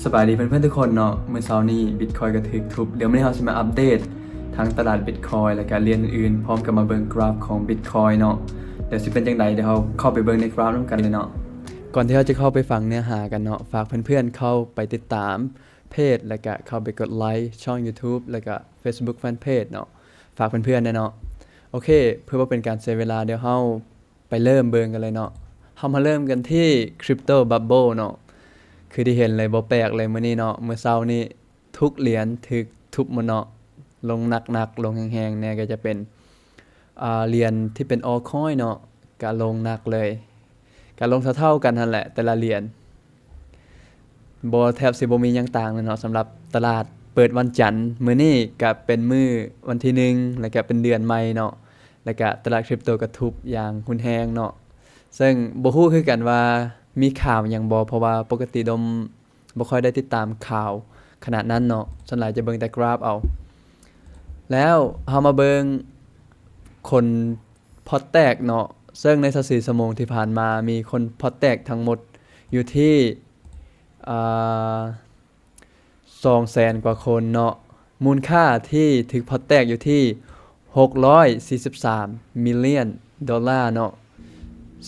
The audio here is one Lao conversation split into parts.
ສະບາຍດີເພື່ອນໆທຸກຄົນເນາະ, ມື້ເຊົ້ານີ້ Bitcoin ກໍຖືກທຸບ. ດຽວມື້ນີ້ເຮົາຊິມາອັບເດດທັງຕະຫຼາດ Bitcoin ແລະກະຫຼຽນອື່ນໆ ພ້ອມກັບມາເບິ່ງກຣາຟຂອງ Bitcoin ເນາະ. ດຽວຊິເປັນຈັ່ງໃດ ດຽວເຮົາເຂົ້າໄປເບິ່ງໃນກຣາຟນຳກັນເລີຍເນາະ. ກ່ອນທີ່ເຮົາຈະເຂົ້າໄປຟັງເນື້ອຫາກັນເນາະ, ຝາກເພື່ອນໆເຂົ້າໄປຕິດຕາມເພຈ ແລະກະເຂົ້າໄປກົດໄລຊ່ອງ YouTube ແລະກະ Facebook Fanpage ເນາະ. ຝາກເພື່ອນໆແດ່ເນາະ. ໂອເຄ, ເພື່ອບໍ່ເປັນການເສຍເວລາ, ດຽວເຮົາ ໄປເລີ່ມເບິ່ງກັນເລີຍເນາະ. ເຮົາມາເລີ່ມກັນທີ່ Crypto Bubble ເນາະ. ຄືທີ່ເຫັນເລີຍ, ບໍ່ແປກເລີຍມື້ນີ້ເນາະ, ມື້ເຊົ້ານີ້ທຸກຫຼຽນຖືກທຸບໝົດເນາະ, ລົງໜັກໆ ລົງແຮງໆແດ່. ກໍຈະເປັນ ອ່າ ຫຼຽນທີ່ເປັນ Altcoin ເນາະ, ກະລົງໜັກເລີຍ, ກະລົງເທົ່າໆກັນຫັ້ນແຫຼະ ແຕ່ລະຫຼຽນ. ບໍ່ ແທບຊິບໍ່ມີຫຍັງຕ່າງເລີຍເນາະ. ສຳລັບຕະຫຼາດເປີດວັນຈັນ ມື້ນີ້ກະເປັນມື້ວັນທີໜຶ່ງ ແລະກະເປັນເດືອນໃໝ່ເນາະ, ແລະກະຕະຫຼາດຄຣິບໂຕກະທຸບຢ່າງຮຸນແຮງເນາະ. ເຊິ່ງບໍ່ຮູ້ຄືກັນວ່າມີຂ່າວຫຍັງບໍ່, ເພາະວ່າປົກກະຕິດົມບໍ່ຄ່ອຍໄດ້ຕິດຕາມຂ່າວຂະໜາດນັ້ນເນາະ, ສ່ວນຫຼາຍຈະເບິ່ງແຕ່ກຣາຟເອົາ. ແລ້ວເຮົາມາເບິ່ງຄົນ ພອດແຕກເນາະ, ເຊິ່ງໃນຊາວສີ່ຊົ່ວໂມງທີ່ຜ່ານມາ ມີຄົນພອດແຕກທັງໝົດຢູ່ທີ່ ອ່າ ສອງແສນກວ່າຄົນເນາະ, ມູນຄ່າທີ່ຖືກພອດແຕກຢູ່ທີ່ຫົກຮ້ອຍສີ່ສິບສາມມິລລຽນໂດລາເນາະ.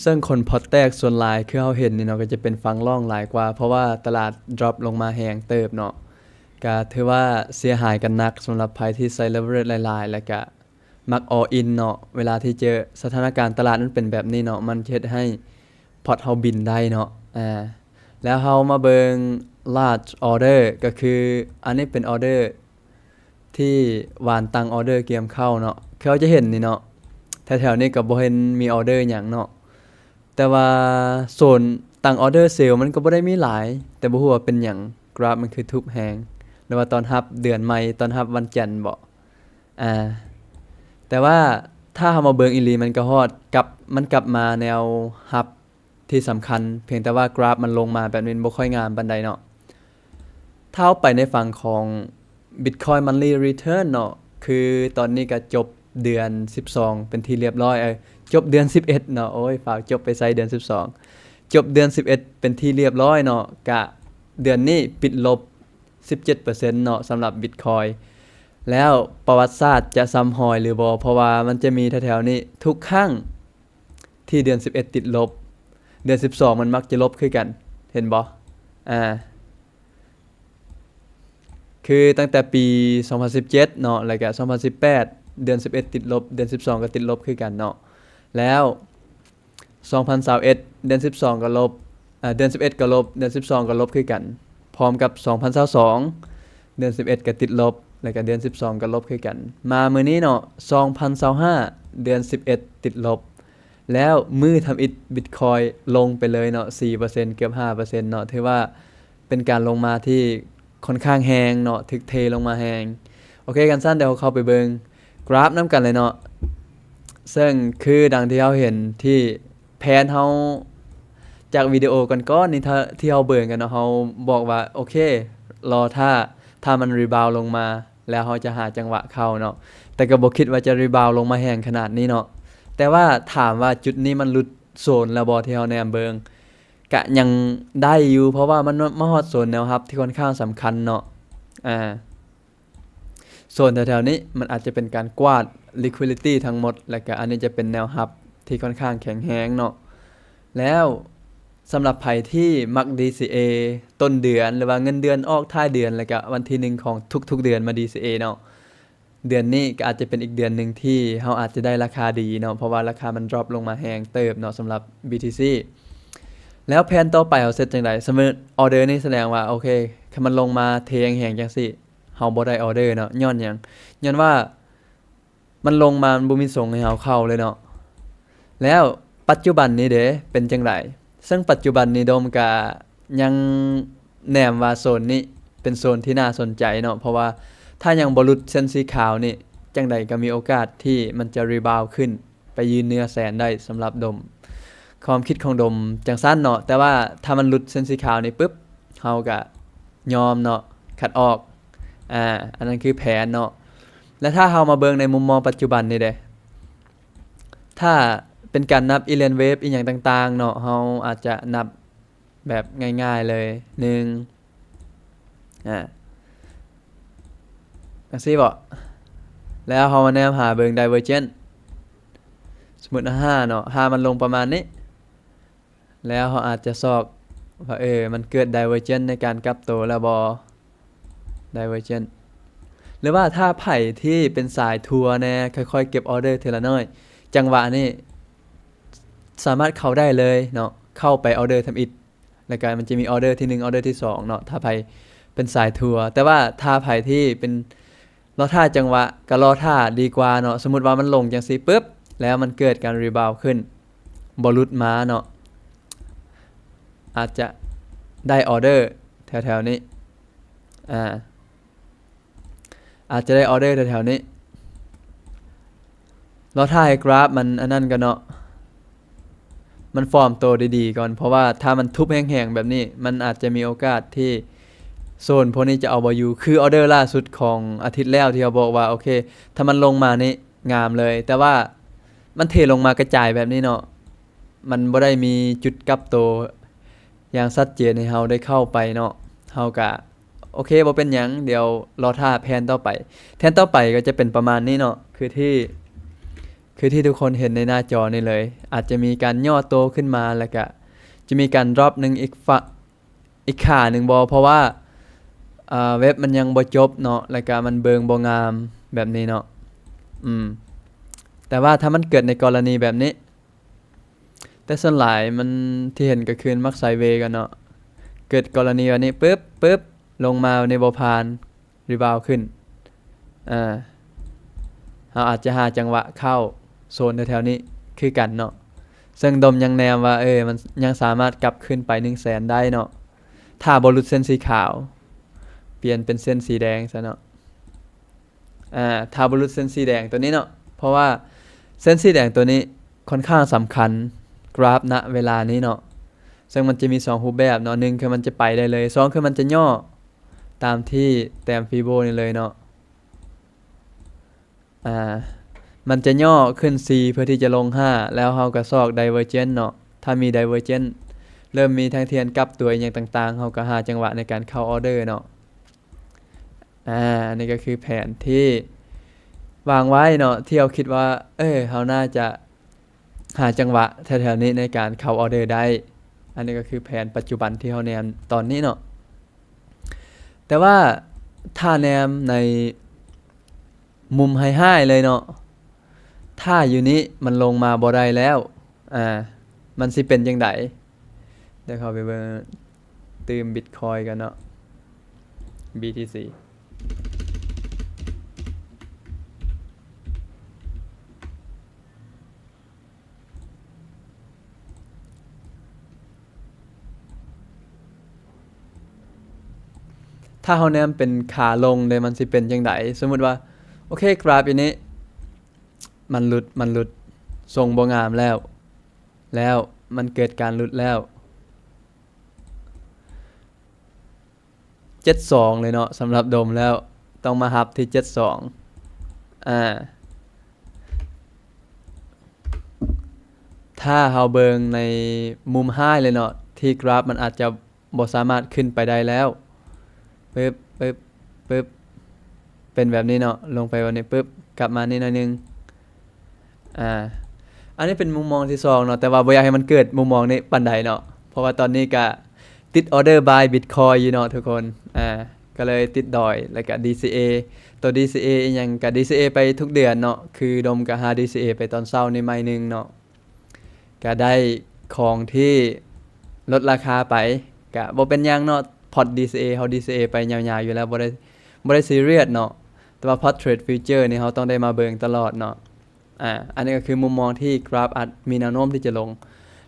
ເຊິ່ງຄົນພອດແຕກສ່ວນຫຼາຍ ຄືເຮົາເຫັນນີ້ເນາະ, ກໍຈະເປັນຝັ່ງລ້ອງຫຼາຍກວ່າ, ເພາະວ່າຕະຫຼາດດຣອບລົງມາແຮງເຕີບເນາະ, ກະຖືວ່າເສຍຫາຍກັນໜັກສຳລັບໃຜທີ່ໃສ່ເລເວີເຣຈຫຼາຍໆ ແລະກະ ມັກ all in ເນາະ. ເວລາທີ່ເຈີສະຖານະການຕະຫຼາດມັນເປັນແບບນີ້ເນາະ, ມັນຈະເຮັດໃຫ້ພອດເຮົາບິນໄດ້ເນາະ. ອາ ແລ້ວເຮົາມາເບິ່ງ large order ກໍຄືອັນນີ້ເປັນ order ທີ່ວານຕັ້ງ order ກຽມເຂົ້າເນາະ. ຄືເຮົາຈະເຫັນນີ້ເນາະ, ແຖວໆນີ້ກໍບໍ່ເຫັນມີ order ຫຍັງເນາະ. ແຕ່ວ່າໂຊນຕັ້ງ order sell ມັນກໍບໍ່ໄດ້ມີຫຼາຍ, ແຕ່ບໍ່ຮູ້ວ່າເປັນຫຍັງກຣາຟມັນຄືທຸບແຮງ, ຫຼືວ່າຕ້ອນຮັບເດືອນໃໝ່, ຕ້ອນຮັບວັນຈັນບໍ? ອາ ແຕ່ວ່າຖ້າເຮົາມາເບິ່ງອີ່ຫຼີ ມັນກໍຮອດກັບ ມັນກັບມາແນວຮັບທີ່ສຳຄັນ, ພຽງແຕ່ວ່າກຣາຟມັນລົງມາແບບນີ້ ມັນບໍ່ຄ່ອຍງາມປານໃດເນາະ. ຖ້າເຮົາໄປໃນຝັ່ງຂອງ Bitcoin Monthly Return ເນາະ, ຄືຕອນນີ້ກໍຈົບເດືອນສິບສອງເປັນທີ່ລຽບຮ້ອຍ, ເອີ ຈົບເດືອນສິບເອັດເນາະ, ໂອ້ຍ ຟ້າວຈົບໄປໃສເດືອນສິບສອງ, ຈົບເດືອນສິບເອັດເປັນທີ່ລຽບຮ້ອຍເນາະ, ກະເດືອນນີ້ປິດລົບ ສິບເຈັດເປີເຊັນເນາະ ສຳລັບ Bitcoin. ແລ້ວປະຫວັດສາດຈະຊ້ຳຮອຍຫຼືບໍ່? ເພາະວ່າມັນຈະມີແຖວໆນີ້ທຸກຄັ້ງທີ່ເດືອນສິບເອັດຕິດລົບ, ເດືອນສິບສອງມັນມັກຈະລົບຄືກັນ, ເຫັນບໍ່? ອາ ຄືຕັ້ງແຕ່ປີສອງພັນສິບເຈັດເນາະ ແລ້ວກະສອງພັນສິບແປດ ເດືອນສິບເອັດຕິດລົບ, ເດືອນສິບສອງກໍຕິດລົບຄືກັນເນາະ. ແລ້ວ ສອງພັນຊາວເອັດ ເດືອນສິບສອງກໍລົບ, ເດືອນສິບເອັດກໍລົບ, ເດືອນສິບສອງກໍລົບຄືກັນ, ພ້ອມກັບສອງພັນຊາວສອງ ເດືອນສິບເອັດກໍຕິດລົບ, ແລ້ວກໍເດືອນສິບສອງກໍລົບຄືກັນ. ມາມື້ນີ້ເນາະ ສອງພັນຊາວຫ້າ ເດືອນສິບເອັດຕິດລົບ, ແລ້ວມື້ທຳອິດ Bitcoin ລົງໄປເລີຍເນາະ ສີ່ເປີເຊັນ ເກືອບຫ້າເປີເຊັນເນາະ, ຖືວ່າ ເປັນການລົງມາທີ່ຂ້ອນຂ້າງແຮງເນາະ, ຖືກເທລົງມາແຮງ. ໂອເຄ, ຄັນຊັ້ນດຽວເຮົາເຂົ້າໄປເບິ່ງກຣາຟນຳກັນເລີຍເນາະ. ເຊິ່ງຄືດັ່ງທີ່ເຮົາເຫັນທີ່ແຜນເຮົາຈາກວິດີໂອກ່ອນໆນີ້ ທີ່ເຮົາເບິ່ງກັນເນາະ, ເຮົາບອກວ່າ ໂອເຄ, ລໍຖ້າ, ຖ້າມັນຣີບາວລົງມາ ແລ້ວເຮົາຈະຫາຈັງຫວະເຂົ້າເນາະ, ແຕ່ກໍບໍ່ຄິດວ່າຈະຣີບາວລົງມາແຮງຂະໜາດນີ້ເນາະ. ແຕ່ວ່າຖາມວ່າຈຸດນີ້ມັນຫຼຸດໂຊນແລ້ວບໍ່ ທີ່ເຮົາແນມເບິ່ງ? ກະຍັງໄດ້ຢູ່, ເພາະວ່າມັນມາຮອດໂຊນແນວຮັບທີ່ຂ້ອນຂ້າງສຳຄັນເນາະ. ອາ ໂຊນແຖວໆນີ້ມັນອາດຈະເປັນການກວາດ liquidity ທັງໝົດ, ແລ້ວກະອັນນີ້ຈະເປັນແນວຮັບທີ່ຂ້ອນຂ້າງແຂງແຮງເນາະ. ແລ້ວສຳລັບໃຜທີ່ມັກ DCA ຕົ້ນເດືອນ ຫຼືວ່າເງິນເດືອນອອກທ້າຍເດືອນ ແລ້ວກະວັນທີໜຶ່ງຂອງທຸກໆເດືອນມາ DCA ເນາະ, ເດືອນນີ້ກໍອາດຈະເປັນອີກເດືອນໜຶ່ງທີ່ເຮົາອາດຈະໄດ້ລາຄາດີເນາະ, ເພາະວ່າລາຄາມັນດຣອບລົງມາແຮງເຕີບເນາະ ສຳລັບ BTC. ແລ້ວແຜນຕໍ່ໄປເຮົາເຮັດຈັ່ງໃດ? ສົມມຸດ order ນີ້ສະແດງວ່າ ໂອເຄ, ຄັນມັນລົງມາເທແຮງໆຈັ່ງຊີ້ ເຮົາບໍ່ໄດ້ order ເນາະ. ຍ້ອນຫຍັງ? ຍ້ອນວ່າມັນລົງມາ ມັນບໍ່ມີຊົງໃຫ້ເຮົາເຂົ້າເລີຍເນາະ. ແລ້ວປັດຈຸບັນນີ້ເດ ເປັນຈັ່ງໃດ? ເຊິ່ງປັດຈຸບັນນີ້ Dom ກະຍັງແນມວ່າໂຊນນີ້ເປັນໂຊນທີ່ໜ້າສົນໃຈເນາະ, ເພາະວ່າຖ້າຍັງບໍ່ຫຼຸດເສັ້ນສີຂາວນີ້ ຈັ່ງໃດກໍມີໂອກາດທີ່ມັນຈະຣີບາວຂຶ້ນໄປຢືນເໜືອແສນໄດ້ ສຳລັບ Dom. ຄວາມຄິດຂອງ Dom ຈັ່ງຊັ້ນເນາະ, ແຕ່ວ່າຖ້າມັນຫຼຸດເສັ້ນສີຂາວນີ້ປຶບ ເຮົາກະຍອມເນາະ, ຄັດອອກ. ອາ ອັນນັ້ນຄືແຜນເນາະ. ແລະ ຖ້າເຮົາມາເບິ່ງໃນມຸມມອງປັດຈຸບັນນີ້ເດ, ຖ້າເປັນການນັບ Elliott Wave ອີ່ຫຍັງຕ່າງໆເນາະ, ເຮົາອາດຈະນັບແບບງ່າຍໆເລີຍ, ໜຶ່ງ ອ່າ ຈັ່ງຊີ້ບໍ? ແລ້ວເຮົາມາແນມຫາເບິ່ງ divergence ສົມມຸດຫ້າເນາະ ຖ້າມັນລົງປະມານນີ້ ແລ້ວເຮົາອາດຈະຊອກວ່າ ເອີ ມັນເກີດ divergence ໃນການກັບໂຕແລ້ວບໍ່? Divergence ຫຼືວ່າຖ້າໃຜທີ່ເປັນສາຍທົວແດ່ ຄ່ອຍໆເກັບອອເດີເທື່ອລະໜ້ອຍ ຈັງຫວະນີ້ສາມາດເຂົ້າໄດ້ເລີຍເນາະ ເຂົ້າໄປອອເດີທຳອິດ ແລ້ວກະມັນຈະມີອອເດີທີໜຶ່ງ ອອເດີທີສອງເນາະ ຖ້າໃຜເປັນສາຍທົວ. ແຕ່ວ່າຖ້າໃຜທີ່ເປັນ ລໍຖ້າຈັງຫວະ ກະລໍຖ້າດີກວ່າເນາະ. ສົມມຸດວ່າມັນລົງຈັ່ງຊີ້ປຶບ ແລ້ວມັນເກີດການຣີບາວຂຶ້ນ ບໍ່ຫຼຸດມາເນາະ ອາດຈະໄດ້ອອເດີແຖວໆນີ້ ອາ ອາດຈະໄດ້ອອເດີແຖວໆນີ້ ລໍຖ້າໃຫ້ກຣາຟມັນອັນນັ້ນກ່ອນເນາະ ມັນຟອມໂຕດີໆກ່ອນ ເພາະວ່າຖ້າມັນທຸບແຮງໆແບບນີ້ ມັນອາດຈະມີໂອກາດທີ່ໂຊນພວກນີ້ຈະເອົາບໍ່ຢູ່ ຄືອອເດີລ່າສຸດຂອງອາທິດແລ້ວທີ່ເຮົາບອກວ່າ ໂອເຄ ຖ້າມັນລົງມານີ້ງາມເລີຍ ແຕ່ວ່າມັນເທລົງມາກະຈາຍແບບນີ້ເນາະ ມັນບໍ່ໄດ້ມີຈຸດກັບໂຕຢ່າງຊັດເຈນໃຫ້ເຮົາໄດ້ເຂົ້າໄປເນາະ ເຮົາກະ ໂອເຄ ບໍ່ເປັນຫຍັງ ດຽວລໍຖ້າແພນຕໍ່ໄປ ແທ່ນຕໍ່ໄປກໍຈະເປັນປະມານນີ້ເນາະ ຄືທີ່ ຄືທີ່ທຸກຄົນເຫັນໃນໜ້າຈໍນີ້ເລີຍ ອາດຈະມີການຫຍໍ້ໂຕຂຶ້ນມາ ແລ້ວກະຈະມີການດຣອບໜຶ່ງອີກຝະ ອີກຂາໜຶ່ງບໍ ເພາະວ່າ ເວັບມັນຍັງບໍ່ຈົບເນາະ ແລ້ວກະມັນເບິ່ງບໍ່ງາມແບບນີ້ເນາະ ອືມ ແຕ່ວ່າຖ້າມັນເກີດໃນກໍລະນີແບບນີ້ ແຕ່ສ່ວນຫຼາຍມັນ ທີ່ເຫັນກໍຄືມັກໄຊເວກັນເນາະ ເກີດກໍລະນີແບບນີ້ປຶບ ປຶບ ລົງມານີ້ບໍ່ຜ່ານ ຣີບາວຂຶ້ນ ເອີ ເຮົາອາດຈະຫາຈັງຫວະເຂົ້າໂຊນແຖວໆນີ້ຄືກັນເນາະ ເຊິ່ງດົມຍັງແນມວ່າ ເອີ ມັນຍັງສາມາດກັບຂຶ້ນໄປໜຶ່ງແສນໄດ້ເນາະ ຖ້າບໍ່ຫຼຸດເສັ້ນສີຂາວ ປ່ຽນເປັນເສັ້ນສີແດງຊະເນາະ. ອາ ຖ້າບໍ່ຫຼຸດເສັ້ນສີແດງໂຕນີ້ເນາະ ເພາະວ່າເສັ້ນສີແດງໂຕນີ້ຂ້ອນຂ້າງສຳຄັນ ກຣາຟນະເວລານີ້ເນາະ ເຊິ່ງມັນຈະມີສອງຮູບແບບເນາະ ໜຶ່ງຄືມັນຈະໄປໄດ້ເລີຍ ສອງຄືມັນຈະຫຍໍ້ຕາມທີ່ແຕ້ມຟີໂບນີ້ເລີຍເນາະ ອາ ມັນຈະຫຍໍ້ຂຶ້ນສີ່ເພື່ອທີ່ຈະລົງຫ້າ ແລ້ວເຮົາກໍຊອກໄດເວີເຈນເນາະ ຖ້າມີໄດເວີເຈນ ເລີ່ມມີທາງທຽນກັບຕົວອີ່ຫຍັງຕ່າງໆ ເຮົາກໍຫາຈັງຫວະໃນການເຂົ້າອອເດີເນາະ. ອາ ອັນນີ້ກໍຄືແຜນທີ່ວາງໄວ້ເນາະ ທີ່ເຮົາຄິດວ່າ ເອີ ເຮົາໜ້າຈະຫາຈັງຫວະແຖວໆນີ້ໃນການເຂົ້າອອເດີໄດ້. ອັນນີ້ກໍຄືແຜນປັດຈຸບັນທີ່ເຮົາແນມຕອນນີ້ເນາະ. ແຕ່ວ່າຖ້າແນມໃນມຸມຮ້າຍໆເລີຍເນາະ ຖ້າຢູ່ນີ້ມັນລົງມາບໍ່ໄດ້ແລ້ວ ອາ ມັນຊິເປັນຈັ່ງໃດ? ດຽວເຂົ້າໄປເບິ່ງ ຕື່ມບິດຄອຍກັນເນາະ ບີທີຊີ. ຖ້າເຮົາແນມເປັນຂາລົງເດ ມັນຊິເປັນຈັ່ງໃດ? ສົມມຸດວ່າ ໂອເຄ ກຣາຟຢູ່ນີ້ ມັນຫຼຸດ ມັນຫຼຸດ ຊົງບໍ່ງາມແລ້ວ ແລ້ວມັນເກີດການຫຼຸດແລ້ວ ເຈັດສອງເລີຍເນາະ ສຳລັບດົມແລ້ວ ຕ້ອງມາຮັບທີ່ເຈັດສອງ ອາ ຖ້າເຮົາເບິ່ງໃນມຸມຮ້າຍເລີຍເນາະ ທີ່ກຣາຟມັນອາດຈະບໍ່ສາມາດຂຶ້ນໄປໄດ້ແລ້ວ ປຶບ ປຶບ ປຶບ ເປັນແບບນີ້ເນາະ ລົງໄປແບບນີ້ປຶບ ກັບມານີ້ໜ້ອຍໜຶ່ງ ອາ ອັນນີ້ເປັນມຸມມອງທີສອງເນາະ ແຕ່ວ່າບໍ່ຢາກໃຫ້ມັນເກີດມຸມມອງນີ້ປານໃດເນາະ ເພາະວ່າຕອນນີ້ກະຕິດອອເດີບາຍບິດຄອຍຢູ່ເນາະທຸກຄົນ ອາ ກໍເລີຍຕິດດອຍ ແລ້ວກະດີຊີເອ ໂຕດີຊີເອອີ່ຫຍັງກະດີຊີເອໄປທຸກເດືອນເນາະ ຄືດົມກະຫາດີຊີເອໄປຕອນເຊົ້ານີ້ໄມ້ໜຶ່ງເນາະ ກະໄດ້ຂອງທີ່ລົດລາຄາໄປ ກະບໍ່ເປັນຫຍັງເນາະ ພອດດີຊີເອ ເຮົາດີຊີເອໄປຍາວໆຢູ່ແລ້ວ ບໍ່ໄດ້ ບໍ່ໄດ້ຊີຣຽສເນາະ ແຕ່ວ່າພອດເທຣດຟິວເຈີນີ້ເຮົາຕ້ອງໄດ້ມາເບິ່ງຕະຫຼອດເນາະ. ອາ ອັນນີ້ກໍຄືມຸມມອງທີ່ກຣາຟອາດມີແນວໂນ້ມທີ່ຈະລົງ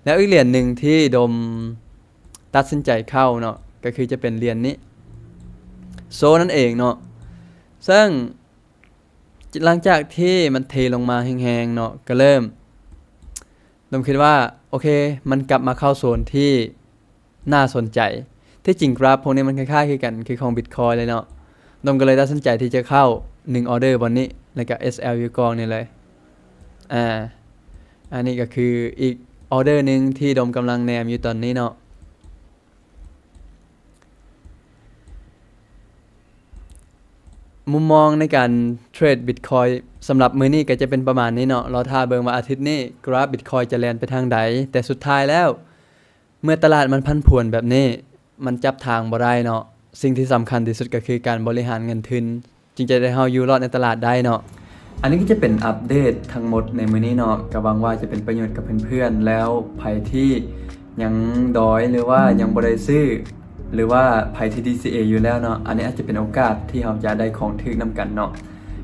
ແລ້ວອີກຫຼຽນໜຶ່ງທີ່ດົມຕັດສິນໃຈເຂົ້າເນາະ ກໍຄືຈະເປັນຫຼຽນນີ້ ໂຊ ນັ້ນເອງເນາະ ເຊິ່ງຫຼັງຈາກທີ່ມັນເທລົງມາແຮງໆເນາະ ກໍເລີ່ມ ດົມຄິດວ່າ ໂອເຄ ມັນກັບມາເຂົ້າໂຊນທີ່ ໜ້າສົນໃຈ ທີ່ຈິງກຣາຟພວກນີ້ມັນຄ້າຍໆຄືກັນ ຄືຂອງບິດຄອຍເລີຍເນາະ ດົມກໍເລີຍຕັດສິນໃຈທີ່ຈະເຂົ້າໜຶ່ງອອເດີບ່ອນນີ້ ແລ້ວກໍເອສແອລຢູ່ກ້ອງນີ້ເລີຍ ອາ ອັນນີ້ກໍຄືອີກອອເດີໜຶ່ງທີ່ດົມກຳລັງແນມຢູ່ຕອນນີ້ເນາະ. ມຸມມອງໃນການເທຣດ Bitcoin ສຳລັບມື້ນີ້ກໍຈະເປັນປະມານນີ້ເນາະ. ລໍຖ້າເບິ່ງວ່າອາທິດນີ້ກຣາຟ Bitcoin ຈະແລ່ນໄປທາງໃດ. ແຕ່ສຸດທ້າຍແລ້ວ ເມື່ອຕະຫຼາດມັນຜັນຜວນແບບນີ້ ມັນຈັບທາງບໍ່ໄດ້ເນາະ. ສິ່ງທີ່ສຳຄັນທີ່ສຸດກໍຄືການບໍລິຫານເງິນທຶນ ຈຶ່ງຈະເຮັດໃຫ້ເຮົາຢູ່ລອດໃນຕະຫຼາດໄດ້ເນາະ. ອັນນີ້ກໍຈະເປັນອັບເດດທັງໝົດໃນມື້ນີ້ເນາະ. ກໍຫວັງວ່າຈະເປັນປະໂຫຍດກັບເພື່ອນໆ. ແລ້ວໃຜທີ່ຍັງດອຍ ຫຼືວ່າຍັງບໍ່ໄດ້ຊື້ ຫຼືວ່າໃຜທີ່ DCA ຢູ່ແລ້ວເນາະ, ອັນນີ້ອາດຈະເປັນໂອກາດທີ່ເຮົາຈະໄດ້ຂອງຖືກນຳກັນເນາະ.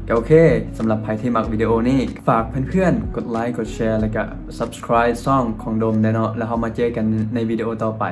ກໍໂອເຄ, ສຳລັບໃຜທີ່ມັກວິດີໂອນີ້ ຝາກເພື່ອນໆກົດໄລ ກົດແຊ ແລ້ວກໍ Subscribe ຊ່ອງຂອງດົມແດ່ເນາະ. ແລ້ວເຮົາມາເຈີກັນໃນວິດີໂອຕໍ່ໄປ.